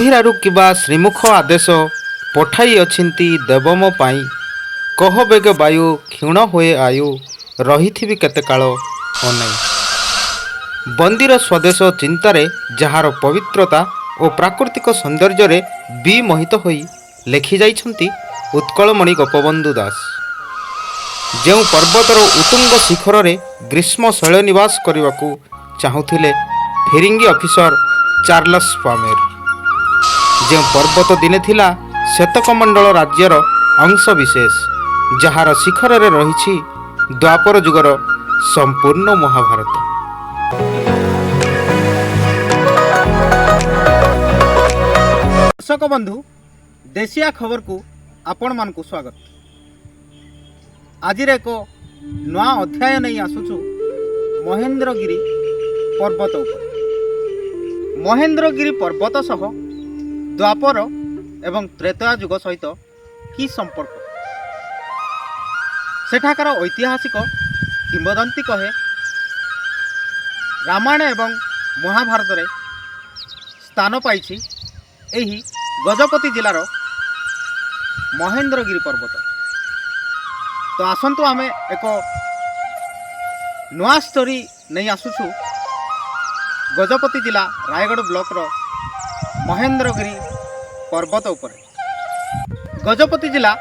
ଗମ୍ଭୀରାରୁ କିବା ଶ୍ରୀମୁଖ ଆଦେଶ ପଠାଇ ଅଛନ୍ତି ଦେବ ମୋ ପାଇଁ। କହ ବେଗେ ବାୟୁ କ୍ଷୀଣ ହୁଏ ଆୟୁ, ରହିଥିବି କେତେ କାଳ ଅନାଇ। ବନ୍ଦୀର ସ୍ୱଦେଶ ଚିନ୍ତାରେ ଯାହାର ପବିତ୍ରତା ଓ ପ୍ରାକୃତିକ ସୌନ୍ଦର୍ଯ୍ୟରେ ବିମୋହିତ ହୋଇ ଲେଖିଯାଇଛନ୍ତି ଉତ୍କଳମଣି ଗୋପବନ୍ଧୁ ଦାସ। ଯେଉଁ ପର୍ବତର ଉତ୍ତୁଙ୍ଗ ଶିଖରରେ ଗ୍ରୀଷ୍ମ ଶୈଳନିବାସ କରିବାକୁ ଚାହୁଁଥିଲେ ଫିରିଙ୍ଗି ଅଫିସର ଚାର୍ଲସ ପାମେର, ଯେଉଁ ପର୍ବତ ଦିନେ ଥିଲା ଶତକମଣ୍ଡଳ ରାଜ୍ୟର ଅଂଶ ବିଶେଷ, ଯାହାର ଶିଖରରେ ରହିଛି ଦ୍ୱାପର ଯୁଗର ସମ୍ପୂର୍ଣ୍ଣ ମହାଭାରତ। ଦର୍ଶକ ବନ୍ଧୁ, ଦେଶିଆ ଖବରକୁ ଆପଣମାନଙ୍କୁ ସ୍ୱାଗତ। ଆଜିର ଏକ ନୂଆ ଅଧ୍ୟାୟ ନେଇ ଆସୁଛୁ ମହେନ୍ଦ୍ରଗିରି ପର୍ବତ ଉପରେ। ମହେନ୍ଦ୍ରଗିରି ପର୍ବତ ସହ ଦ୍ୱାପର ଏବଂ ତ୍ରେତୟା ଯୁଗ ସହିତ କି ସମ୍ପର୍କ? ସେଠାକାର ଐତିହାସିକ କିମ୍ବଦନ୍ତୀ କହେ ରାମାୟଣ ଏବଂ ମହାଭାରତରେ ସ୍ଥାନ ପାଇଛି ଏହି ଗଜପତି ଜିଲ୍ଲାର ମହେନ୍ଦ୍ରଗିରି ପର୍ବତ। ତ ଆସନ୍ତୁ, ଆମେ ଏକ ନୂଆ ଷ୍ଟୋରି ନେଇ ଆସୁଛୁ ଗଜପତି ଜିଲ୍ଲା ରାୟଗଡ଼ ବ୍ଲକର ମହେନ୍ଦ୍ରଗିରି ପର୍ବତ ଉପରେ। ଗଜପତି ଜିଲ୍ଲା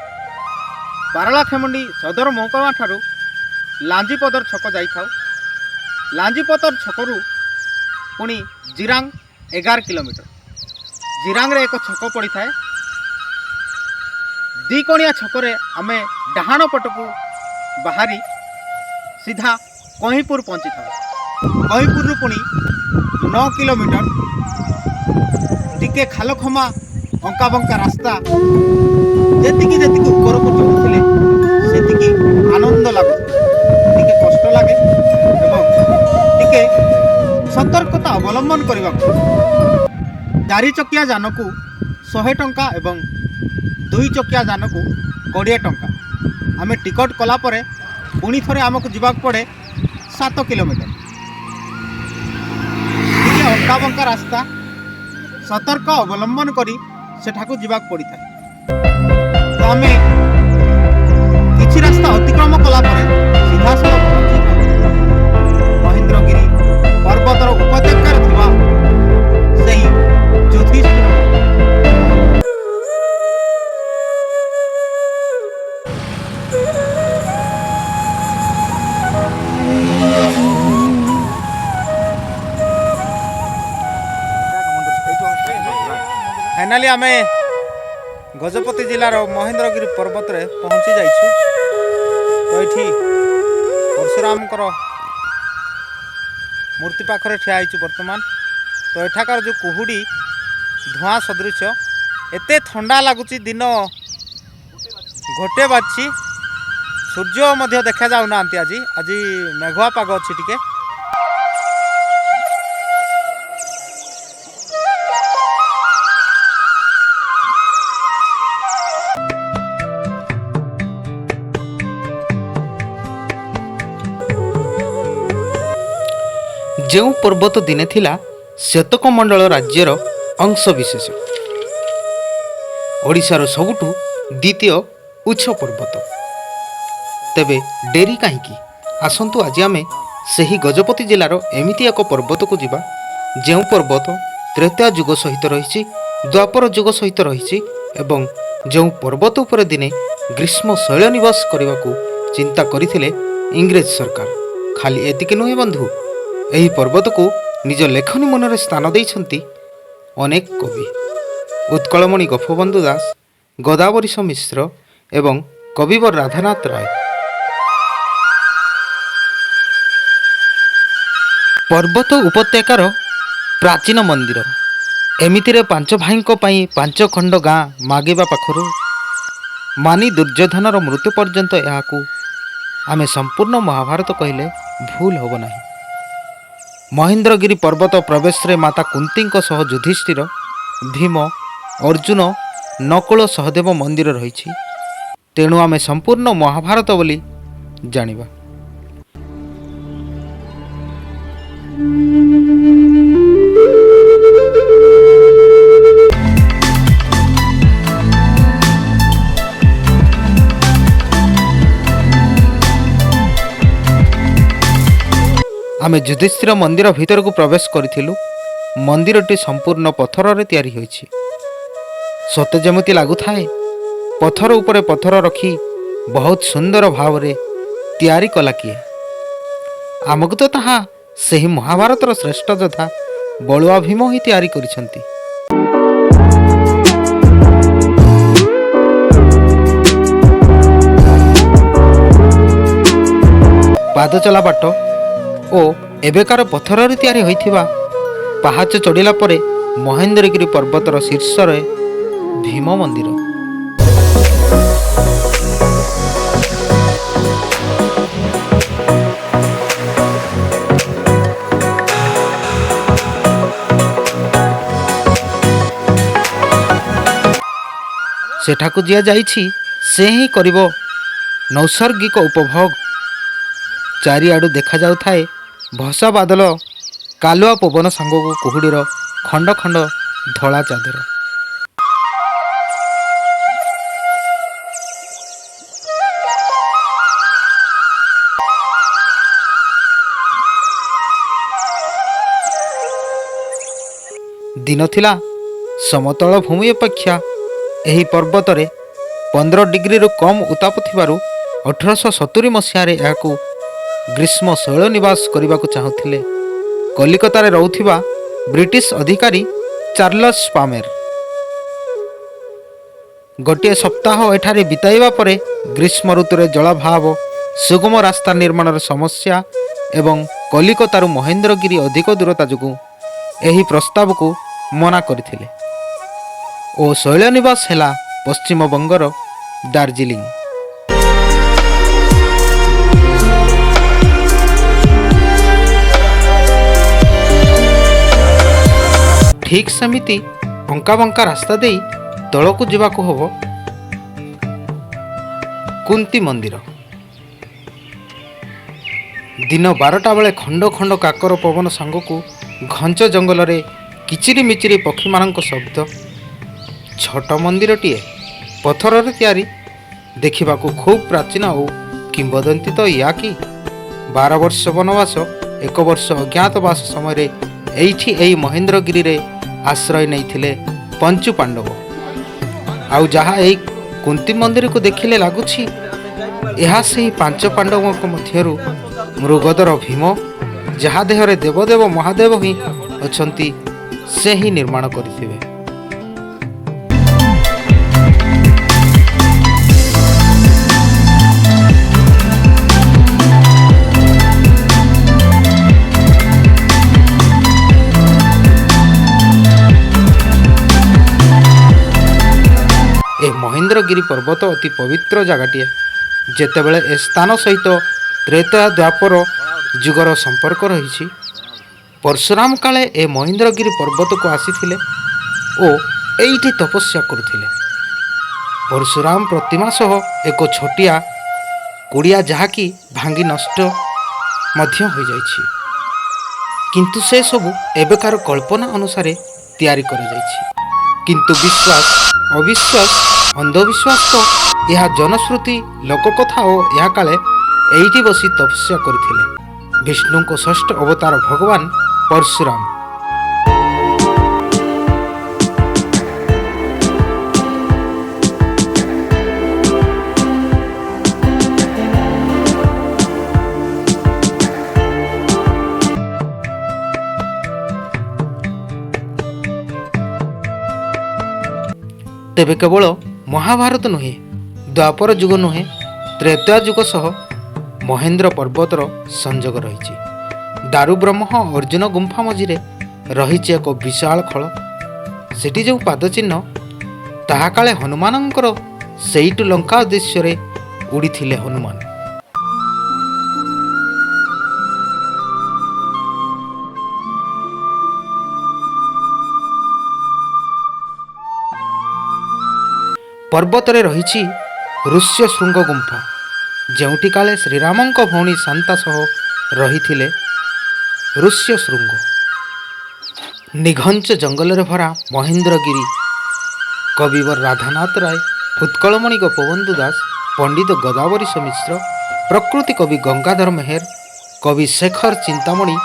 ପାରଳାଖେମୁଣ୍ଡି ସଦର ମହକୁମା ଠାରୁ ଲାଞ୍ଜିପଦର ଛକ ଯାଇଥାଉ। ଲାଞ୍ଜିପଦର ଛକରୁ ପୁଣି ଜିରାଙ୍ଗ 11 କିଲୋମିଟର। ଜିରାଙ୍ଗରେ ଏକ ଛକ ପଡ଼ିଥାଏ। ଦିକଣିଆ ଛକରେ ଆମେ ଡାହାଣ ପଟକୁ ବାହାରି ସିଧା କହିଁପୁର ପହଞ୍ଚିଥାଉ। କହିଁପୁରରୁ ପୁଣି 9 କିଲୋମିଟର, ଟିକେ ଖାଲଖମା ଅଙ୍କା ବଙ୍କା ରାସ୍ତା। ଯେତିକି ଯେତିକି ଉପରକୁ ଚଢ଼ୁଥିଲେ ସେତିକି ଆନନ୍ଦ ଲାଗୁଥିଲା। ଟିକେ କଷ୍ଟ ଲାଗେ ଏବଂ ଟିକେ ସତର୍କତା ଅବଲମ୍ବନ କରିବାକୁ। ଚାରି ଚକିଆ ଯାନକୁ 100 ଟଙ୍କା ଏବଂ ଦୁଇ ଚକିଆ ଯାନକୁ 20 ଟଙ୍କା। ଆମେ ଟିକଟ କଲା ପରେ ପୁଣି ଥରେ ଆମକୁ ଯିବାକୁ ପଡ଼େ 7 କିଲୋମିଟର। ଟିକେ ଅଙ୍କା ବଙ୍କା ରାସ୍ତା, ସତର୍କ ଅବଲମ୍ବନ କରି ସେଠାକୁ ଯିବାକୁ ପଡ଼ିଥାଏ। ତ ଆମେ କିଛି ରାସ୍ତା ଅତିକ୍ରମ କଲା ପରେ ସିଧାସଳଖ ପହଞ୍ଚିଥାଉ ମହେନ୍ଦ୍ରଗିରି ପର୍ବତର ଉପତ୍ୟକାରେ ଥିବା ସେହି ଯୁଧିଷ୍ଠିର। ଫାଇନାଲି ଆମେ ଗଜପତି ଜିଲ୍ଲାର ମହେନ୍ଦ୍ରଗିରି ପର୍ବତରେ ପହଞ୍ଚି ଯାଇଛୁ। ତ ଏଇଠି ପରଶୁରାମଙ୍କର ମୂର୍ତ୍ତି ପାଖରେ ଠିଆ ହେଇଛୁ ବର୍ତ୍ତମାନ। ତ ଏଠାକାର ଯେଉଁ କୁହୁଡ଼ି ଧୂଆଁ ସଦୃଶ, ଏତେ ଥଣ୍ଡା ଲାଗୁଛି। ଦିନ 1 ବାଜିଛି, ସୂର୍ଯ୍ୟ ମଧ୍ୟ ଦେଖାଯାଉନାହାନ୍ତି ଆଜି। ଆଜି ମେଘୁଆ ପାଗ ଅଛି ଟିକେ। ଯେଉଁ ପର୍ବତ ଦିନେ ଥିଲା ଶତକମଣ୍ଡଳ ରାଜ୍ୟର ଅଂଶ ବିଶେଷ, ଓଡ଼ିଶାର ସବୁଠୁ ଦ୍ୱିତୀୟ ଉଚ୍ଚ ପର୍ବତ। ତେବେ ଡେରି କାହିଁକି? ଆସନ୍ତୁ, ଆଜି ଆମେ ସେହି ଗଜପତି ଜିଲ୍ଲାର ଏମିତି ଏକ ପର୍ବତକୁ ଯିବା, ଯେଉଁ ପର୍ବତ ତ୍ରେତୟା ଯୁଗ ସହିତ ରହିଛି, ଦ୍ୱାପର ଯୁଗ ସହିତ ରହିଛି ଏବଂ ଯେଉଁ ପର୍ବତ ଉପରେ ଦିନେ ଗ୍ରୀଷ୍ମ ଶୈଳ ନିବାସ କରିବାକୁ ଚିନ୍ତା କରିଥିଲେ ଇଂରେଜ ସରକାର। ଖାଲି ଏତିକି ନୁହେଁ ବନ୍ଧୁ, ଏହି ପର୍ବତକୁ ନିଜ ଲେଖନୀ ମନରେ ସ୍ଥାନ ଦେଇଛନ୍ତି ଅନେକ କବି। ଉତ୍କଳମଣି ଗୋପବନ୍ଧୁ ଦାସ, ଗୋଦାବରୀଶ ମିଶ୍ର ଏବଂ କବିବର ରାଧାନାଥ ରାୟ। ପର୍ବତ ଉପତ୍ୟକାର ପ୍ରାଚୀନ ମନ୍ଦିର। ଏମିତିରେ ପାଞ୍ଚ ଭାଇଙ୍କ ପାଇଁ ପାଞ୍ଚ ଖଣ୍ଡ ଗାଁ ମାଗିବା ପାଖରୁ ମାନି ଦୁର୍ଯ୍ୟୋଧନର ମୃତ୍ୟୁ ପର୍ଯ୍ୟନ୍ତ ଏହାକୁ ଆମେ ସମ୍ପୂର୍ଣ୍ଣ ମହାଭାରତ କହିଲେ ଭୁଲ ହେବ ନାହିଁ। ମହେନ୍ଦ୍ରଗିରି ପର୍ବତ ପ୍ରବେଶରେ ମାତା କୁନ୍ତୀଙ୍କ ସହ ଯୁଧିଷ୍ଠିର, ଭୀମ, ଅର୍ଜୁନ, ନକୁଳ, ସହଦେବ ମନ୍ଦିର ରହିଛି। ତେଣୁ ଆମେ ସମ୍ପୂର୍ଣ୍ଣ ମହାଭାରତ ବୋଲି ଜାଣିବା। ଆମେ ଯୁଧିଷ୍ଠିର ମନ୍ଦିର ଭିତରକୁ ପ୍ରବେଶ କରିଥିଲୁ। ମନ୍ଦିରଟି ସମ୍ପୂର୍ଣ୍ଣ ପଥରରେ ତିଆରି ହୋଇଛି। ସତେ ଯେମିତି ଲାଗୁଥାଏ ପଥର ଉପରେ ପଥର ରଖି ବହୁତ ସୁନ୍ଦର ଭାବରେ ତିଆରି କଲା କିଏ। ଆମକୁ ତ ତାହା ସେହି ମହାଭାରତର ଶ୍ରେଷ୍ଠ ଯୋଦ୍ଧା ବଳୁଆ ଭୀମ ହିଁ ତିଆରି କରିଛନ୍ତି। ପାଦଚଲା ବାଟ ଓ ଏବେକାର ପଥରରେ ତିଆରି ହୋଇଥିବା ପାହାଚ ଚଢ଼ିଲା ପରେ ମହେନ୍ଦ୍ରଗିରି ପର୍ବତର ଶୀର୍ଷରେ ଭୀମ ମନ୍ଦିର। ସେଠାକୁ ଯିଏ ଯାଇଛି, ସେ ହିଁ କରିବ ନୈସର୍ଗିକ ଉପଭୋଗ। ଚାରିଆଡ଼ୁ ଦେଖାଯାଉଥାଏ ଭସା ବାଦଲ, କାଲୁଆ ପବନ ସାଙ୍ଗକୁ କୁହୁଡ଼ିର ଖଣ୍ଡ ଖଣ୍ଡ ଧଳା ଚାଦର। ଦିନ ଥିଲା, ସମତଳ ଭୂମି ଅପେକ୍ଷା ଏହି ପର୍ବତରେ 15 ଡିଗ୍ରୀରୁ କମ୍ ଉତ୍ତାପ ଥିବାରୁ 1870 ମସିହାରେ ଏହାକୁ ଗ୍ରୀଷ୍ମ ଶୈଳ ନିବାସ କରିବାକୁ ଚାହୁଁଥିଲେ କଲିକତାରେ ରହୁଥିବା ବ୍ରିଟିଶ ଅଧିକାରୀ ଚାର୍ଲସ ପାମେର। ଗୋଟିଏ ସପ୍ତାହ ଏଠାରେ ବିତାଇବା ପରେ ଗ୍ରୀଷ୍ମ ଋତୁରେ ଜଳାଭାବ, ସୁଗମ ରାସ୍ତା ନିର୍ମାଣର ସମସ୍ୟା ଏବଂ କଲିକତାରୁ ମହେନ୍ଦ୍ରଗିରି ଅଧିକ ଦୂରତା ଯୋଗୁଁ ଏହି ପ୍ରସ୍ତାବକୁ ମନା କରିଥିଲେ ଓ ଶୈଳନିବାସ ହେଲା ପଶ୍ଚିମବଙ୍ଗର ଦାର୍ଜିଲିଂ। ଠିକ୍ ସେମିତି ଅଙ୍କା ବଙ୍କା ରାସ୍ତା ଦେଇ ତଳକୁ ଯିବାକୁ ହେବ କୁନ୍ତି ମନ୍ଦିର। ଦିନ 12ଟା ବେଳେ ଖଣ୍ଡ ଖଣ୍ଡ କାକର ପବନ ସାଙ୍ଗକୁ ଘଞ୍ଚ ଜଙ୍ଗଲରେ କିଚିରି ମିଚିରି ପକ୍ଷୀମାନଙ୍କ ଶବ୍ଦ। ଛୋଟ ମନ୍ଦିରଟିଏ ପଥରରେ ତିଆରି, ଦେଖିବାକୁ ଖୁବ୍ ପ୍ରାଚୀନ ଓ କିମ୍ବଦନ୍ତୀ ତ ୟା କି 12 ବର୍ଷ ବନବାସ, ଏକ ବର୍ଷ ଅଜ୍ଞାତବାସ ସମୟରେ ଏଇଠି ଏଇ ମହେନ୍ଦ୍ରଗିରିରେ ଆଶ୍ରୟ ନେଇଥିଲେ ପଞ୍ଚୁ ପାଣ୍ଡବ। ଆଉ ଯାହା ଏଇ କୁନ୍ତି ମନ୍ଦିରକୁ ଦେଖିଲେ ଲାଗୁଛି ଏହା ସେହି ପାଞ୍ଚ ପାଣ୍ଡବଙ୍କ ମଧ୍ୟରୁ ମୃଗଧର ଭୀମ, ଯାହା ଦେହରେ ଦେବଦେବ ମହାଦେବ ହିଁ ଅଛନ୍ତି, ସେ ହିଁ ନିର୍ମାଣ କରିଥିବେ। ଏ ମହେନ୍ଦ୍ରଗିରି ପର୍ବତ ଅତି ପବିତ୍ର ଜାଗାଟିଏ। ଯେତେବେଳେ ଏ ସ୍ଥାନ ସହିତ ତ୍ରେତୟା ଦ୍ୱାପର ଯୁଗର ସମ୍ପର୍କ ରହିଛି। ପରଶୁରାମ କାଳେ ଏ ମହେନ୍ଦ୍ରଗିରି ପର୍ବତକୁ ଆସିଥିଲେ ଓ ଏଇଠି ତପସ୍ୟା କରୁଥିଲେ। ପରଶୁରାମ ପ୍ରତିମା ସହ ଏକ ଛୋଟିଆ କୁଡ଼ିଆ, ଯାହାକି ଭାଙ୍ଗି ନଷ୍ଟ ମଧ୍ୟ ହୋଇଯାଇଛି, କିନ୍ତୁ ସେସବୁ ଏବେକାର କଳ୍ପନା ଅନୁସାରେ ତିଆରି କରାଯାଇଛି। କିନ୍ତୁ ବିଶ୍ୱାସ, ଅବିଶ୍ୱାସ, ଅନ୍ଧବିଶ୍ୱାସ ତ ଏହା ଜନଶ୍ରୁତି, ଲୋକକଥା ଓ ଏହା କାଳେ ଏଇଠି ବସି ତପସ୍ୟା କରିଥିଲେ ବିଷ୍ଣୁଙ୍କ ଷଷ୍ଠ ଅବତାର ଭଗବାନ ପରଶୁରାମ। ତେବେ କେବଳ ମହାଭାରତ ନୁହେଁ, ଦ୍ୱାପର ଯୁଗ ନୁହେଁ, ତ୍ରେତୟା ଯୁଗ ସହ ମହେନ୍ଦ୍ର ପର୍ବତର ସଂଯୋଗ ରହିଛି। ଦାରୁବ୍ରହ୍ମ ଅର୍ଜୁନ ଗୁମ୍ଫା ମଝିରେ ରହିଛି ଏକ ବିଶାଳ ଖୋଳ। ସେଠି ଯେଉଁ ପାଦଚିହ୍ନ, ତାହା କାଳେ ହନୁମାନଙ୍କର। ସେଇଠୁ ଲଙ୍କା ଉଦ୍ଦେଶ୍ୟରେ ଉଡ଼ିଥିଲେ ହନୁମାନ। ପର୍ବତରେ ରହିଛି ଋଷ୍ୟ ଶୃଙ୍ଗ ଗୁମ୍ଫା, ଯେଉଁଠି କାଳେ ଶ୍ରୀରାମଙ୍କ ଭଉଣୀ ଶାନ୍ତା ସହ ରହିଥିଲେ ଋଷ୍ୟ ଶୃଙ୍ଗ। ନିଘଞ୍ଚ ଜଙ୍ଗଲରେ ଭରା ମହେନ୍ଦ୍ରଗିରି କବିବର ରାଧାନାଥ ରାୟ, ଉତ୍କଳମଣି ଗୋପବନ୍ଧୁ ଦାସ, ପଣ୍ଡିତ ଗୋଦାବରୀଶ ମିଶ୍ର, ପ୍ରକୃତି କବି ଗଙ୍ଗାଧର ମେହେର, କବି ଶେଖର ଚିନ୍ତାମଣି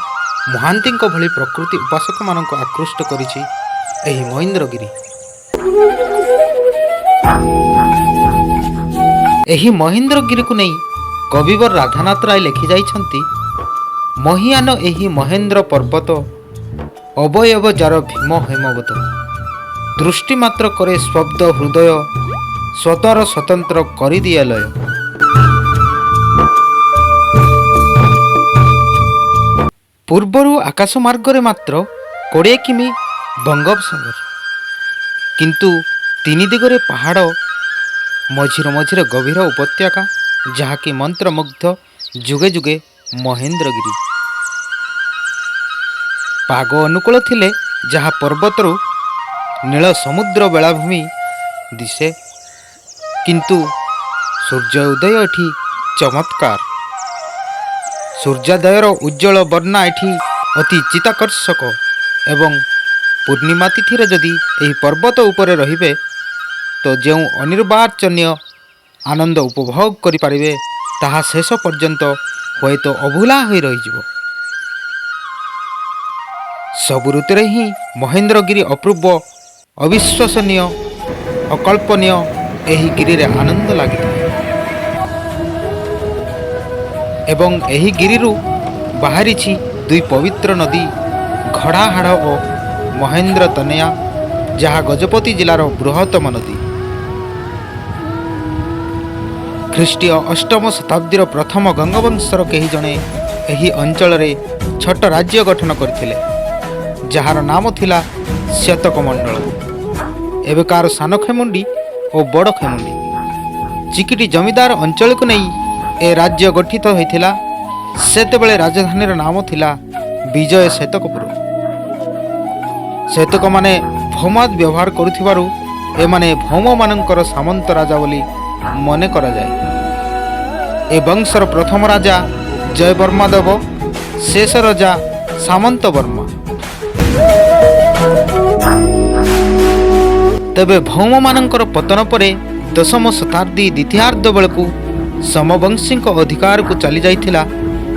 ମହାନ୍ତିଙ୍କ ଭଳି ପ୍ରକୃତି ଉପାସକମାନଙ୍କୁ ଆକୃଷ୍ଟ କରିଛି ଏହି ମହେନ୍ଦ୍ରଗିରି। ଏହି ମହେନ୍ଦ୍ରଗିରିକୁ ନେଇ କବିବର ରାଧାନାଥ ରାୟ ଲେଖିଯାଇଛନ୍ତି, ମହିଆନ ଏହି ମହେନ୍ଦ୍ର ପର୍ବତ, ଅବୟବ ଯାର ଭୀମ ହେମବତ, ଦୃଷ୍ଟି ମାତ୍ର କରେ ସ୍ତବ୍ଧ ହୃଦୟ, ସ୍ୱତର ସ୍ୱତନ୍ତ୍ର କରିଦିଏ ଲୟ। ପୂର୍ବରୁ ଆକାଶ ମାର୍ଗରେ ମାତ୍ର 20 କିମି ବଙ୍ଗୋପସାଗର, କିନ୍ତୁ ତିନି ଦିଗରେ ପାହାଡ଼, ମଝିରେ ମଝିରେ ଗଭୀର ଉପତ୍ୟକା, ଯାହାକି ମନ୍ତ୍ରମୁଗ୍ଧ ଯୁଗେ ଯୁଗେ ମହେନ୍ଦ୍ରଗିରି। ପାଗ ଅନୁକୂଳ ଥିଲେ ଯାହା ପର୍ବତରୁ ନୀଳ ସମୁଦ୍ର ବେଳାଭୂମି ଦିଶେ, କିନ୍ତୁ ସୂର୍ଯ୍ୟ ଉଦୟ ଏଠି ଚମତ୍କାର। ସୂର୍ଯ୍ୟୋଦୟର ଉଜ୍ଜ୍ୱଳ ବର୍ଣ୍ଣା ଏଠି ଅତି ଚିତ୍ତାକର୍ଷକ ଏବଂ ପୂର୍ଣ୍ଣିମା ତିଥିରେ ଯଦି ଏହି ପର୍ବତ ଉପରେ ରହିବେ ତ ଯେଉଁ ଅନିର୍ବାଚନୀୟ ଆନନ୍ଦ ଉପଭୋଗ କରିପାରିବେ, ତାହା ଶେଷ ପର୍ଯ୍ୟନ୍ତ ହୁଏତ ଅଭୁଲା ହୋଇ ରହିଯିବ। ସବୁ ଋତୁରେ ହିଁ ମହେନ୍ଦ୍ରଗିରି ଅପୂର୍ବ, ଅବିଶ୍ୱସନୀୟ, ଅକଳ୍ପନୀୟ। ଏହି ଗିରିରେ ଆନନ୍ଦ ଲାଗିଥାଏ ଏବଂ ଏହି ଗିରିରୁ ବାହାରିଛି ଦୁଇ ପବିତ୍ର ନଦୀ, ଘୋଡ଼ାହାଡ଼ ଓ ମହେନ୍ଦ୍ର ତନୟା, ଯାହା ଗଜପତି ଜିଲ୍ଲାର ବୃହତ୍ତମ ନଦୀ। ଖ୍ରୀଷ୍ଟୀୟ ଅଷ୍ଟମ ଶତାବ୍ଦୀର ପ୍ରଥମ ଗଙ୍ଗବଂଶର କେହି ଜଣେ ଏହି ଅଞ୍ଚଳରେ ଛୋଟ ରାଜ୍ୟ ଗଠନ କରିଥିଲେ, ଯାହାର ନାମ ଥିଲା ଶତକ ମଣ୍ଡଳ। ଏବେକାର ସାନ ଖେମୁଣ୍ଡି ଓ ବଡ଼ ଖେମୁଣ୍ଡି ଚିକିଟି ଜମିଦାର ଅଞ୍ଚଳକୁ ନେଇ ଏ ରାଜ୍ୟ ଗଠିତ ହୋଇଥିଲା। ସେତେବେଳେ ରାଜଧାନୀର ନାମ ଥିଲା ବିଜୟ ଶତକପୁର। ଶତକମାନେ ଭୌମାଦ ବ୍ୟବହାର କରୁଥିବାରୁ ଏମାନେ ଭୌମମାନଙ୍କର ସାମନ୍ତ ରାଜା ବୋଲି ମନେ କରାଯାଏ। ଏ ବଂଶର ପ୍ରଥମ ରାଜା ଜୟବର୍ମା ଦେବ, ଶେଷ ରାଜା ସାମନ୍ତ ବର୍ମା। ତେବେ ଭୌମମାନଙ୍କର ପତନ ପରେ ଦଶମ ଶତାବ୍ଦୀ ଦ୍ୱିତୀୟାର୍ଦ୍ଧ ବେଳକୁ ସମବଂଶୀଙ୍କ ଅଧିକାରକୁ ଚାଲି ଯାଇଥିଲା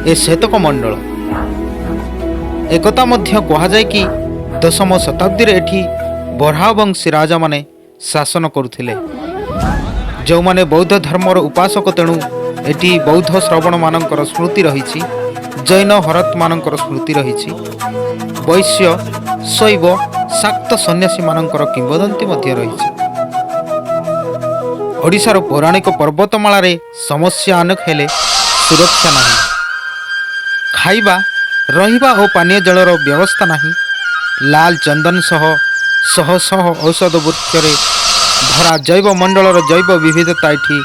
ଏ ଶତକ ମଣ୍ଡଳ। ଏକଥା ମଧ୍ୟ କୁହାଯାଏ କି ଦଶମ ଶତାବ୍ଦୀରେ ଏଠି ବରାହବଂଶୀ ରାଜାମାନେ ଶାସନ କରୁଥିଲେ, ଯେଉଁମାନେ ବୌଦ୍ଧ ଧର୍ମର ଉପାସକ। ତେଣୁ ଏଠି ବୌଦ୍ଧ ଶ୍ରବଣମାନଙ୍କର ସ୍ମୃତି ରହିଛି, ଜୈନ ହରତମାନଙ୍କର ସ୍ମୃତି ରହିଛି, ବୈଶ୍ୟ, ଶୈବ, ଶାକ୍ତ ସନ୍ନ୍ୟାସୀମାନଙ୍କର କିମ୍ବଦନ୍ତୀ ମଧ୍ୟ ରହିଛି। ଓଡ଼ିଶାର ପୌରାଣିକ ପର୍ବତମାଳାରେ ସମସ୍ୟା ଅନେକ, ହେଲେ ସୁରକ୍ଷା ନାହିଁ। ଖାଇବା, ରହିବା ଓ ପାନୀୟ ଜଳର ବ୍ୟବସ୍ଥା ନାହିଁ। ଲାଲ ଚନ୍ଦନ ସହ ଶହ ଶହ ଔଷଧ ବୃକ୍ଷରେ ଭରା ଜୈବ ମଣ୍ଡଳର ଜୈବ ବିବିଧତା ଏଠି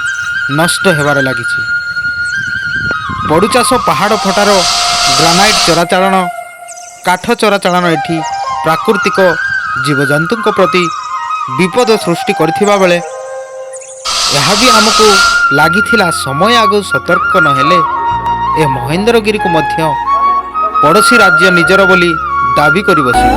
ନଷ୍ଟ ହେବାରେ ଲାଗିଛି। ପଡୁଚାଷ, ପାହାଡ଼ ଫଟାର ଗ୍ରାନାଇଟ୍ ଚୋରାଚାଲାଣ, କାଠ ଚୋରାଚାଲାଣ ଏଠି ପ୍ରାକୃତିକ ଜୀବଜନ୍ତୁଙ୍କ ପ୍ରତି ବିପଦ ସୃଷ୍ଟି କରିଥିବା ବେଳେ ଏହା ବି ଆମକୁ ଲାଗିଥିଲା, ସମୟ ଆଗରୁ ସତର୍କ ନହେଲେ ଏ ମହେନ୍ଦ୍ରଗିରିକୁ ମଧ୍ୟ ପଡ଼ୋଶୀ ରାଜ୍ୟ ନିଜର ବୋଲି ଦାବି କରି ବସିବ।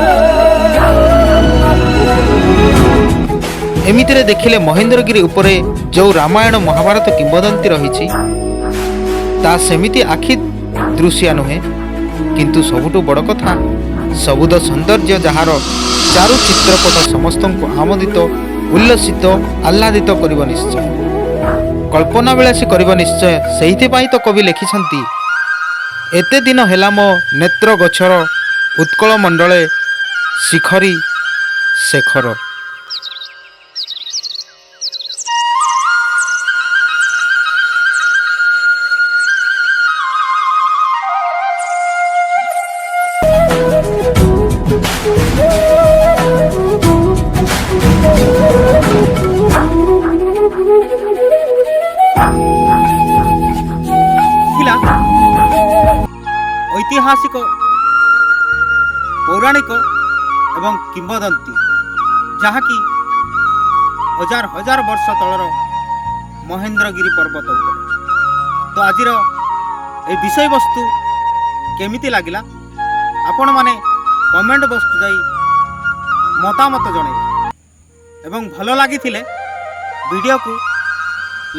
ଏମିତିରେ ଦେଖିଲେ ମହେନ୍ଦ୍ରଗିରି ଉପରେ ଯେଉଁ ରାମାୟଣ ମହାଭାରତ କିମ୍ବଦନ୍ତୀ ରହିଛି, ତା ସେମିତି ଆଖି ଦୃଶ୍ୟ ନୁହେଁ। କିନ୍ତୁ ସବୁଠୁ ବଡ଼ କଥା, ସବୁଜ ସୌନ୍ଦର୍ଯ୍ୟ ଯାହାର ଚାରୁ ଚିତ୍ରପଟ ସମସ୍ତଙ୍କୁ ଆମୋଦିତ, ଉଲ୍ଲସିତ, ଆହ୍ଲାଦିତ କରିବ ନିଶ୍ଚୟ, କଳ୍ପନା ବିଳାସୀ କରିବ ନିଶ୍ଚୟ। ସେଇଥିପାଇଁ ତ କବି ଲେଖିଛନ୍ତି, ଏତେ ଦିନ ହେଲା ମୋ ନେତ୍ର ଗୋଚର, ଉତ୍କଳ ମଣ୍ଡଳେ ଶିଖରୀ ଶେଖର। ଥିଲା ଐତିହାସିକ, ପୌରାଣିକ ଏବଂ କିମ୍ବଦନ୍ତୀ, ଯାହାକି ହଜାର ହଜାର ବର୍ଷ ତଳର ମହେନ୍ଦ୍ରଗିରି ପର୍ବତ ଉପରେ। ତ ଆଜିର ଏହି ବିଷୟବସ୍ତୁ କେମିତି ଲାଗିଲା, ଆପଣମାନେ କମେଣ୍ଟ ବକ୍ସକୁ ଯାଇ ମତାମତ ଜଣାଇବେ ଏବଂ ଭଲ ଲାଗିଥିଲେ ଭିଡ଼ିଓକୁ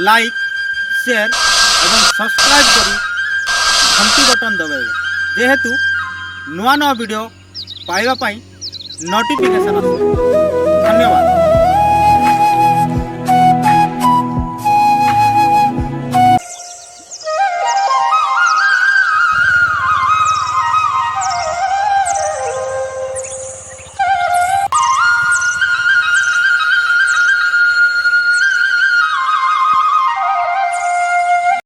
ଲାଇକ୍, ସେୟାର ଏବଂ ସବସ୍କ୍ରାଇବ୍ କରି ଘଣ୍ଟି ବଟନ୍ ଦବାଇବେ, ଯେହେତୁ ନୂଆ ନୂଆ ଭିଡ଼ିଓ ପାଇବା ପାଇଁ ନୋଟିଫିକେସନ୍ ଆସିବ। ଧନ୍ୟବାଦ।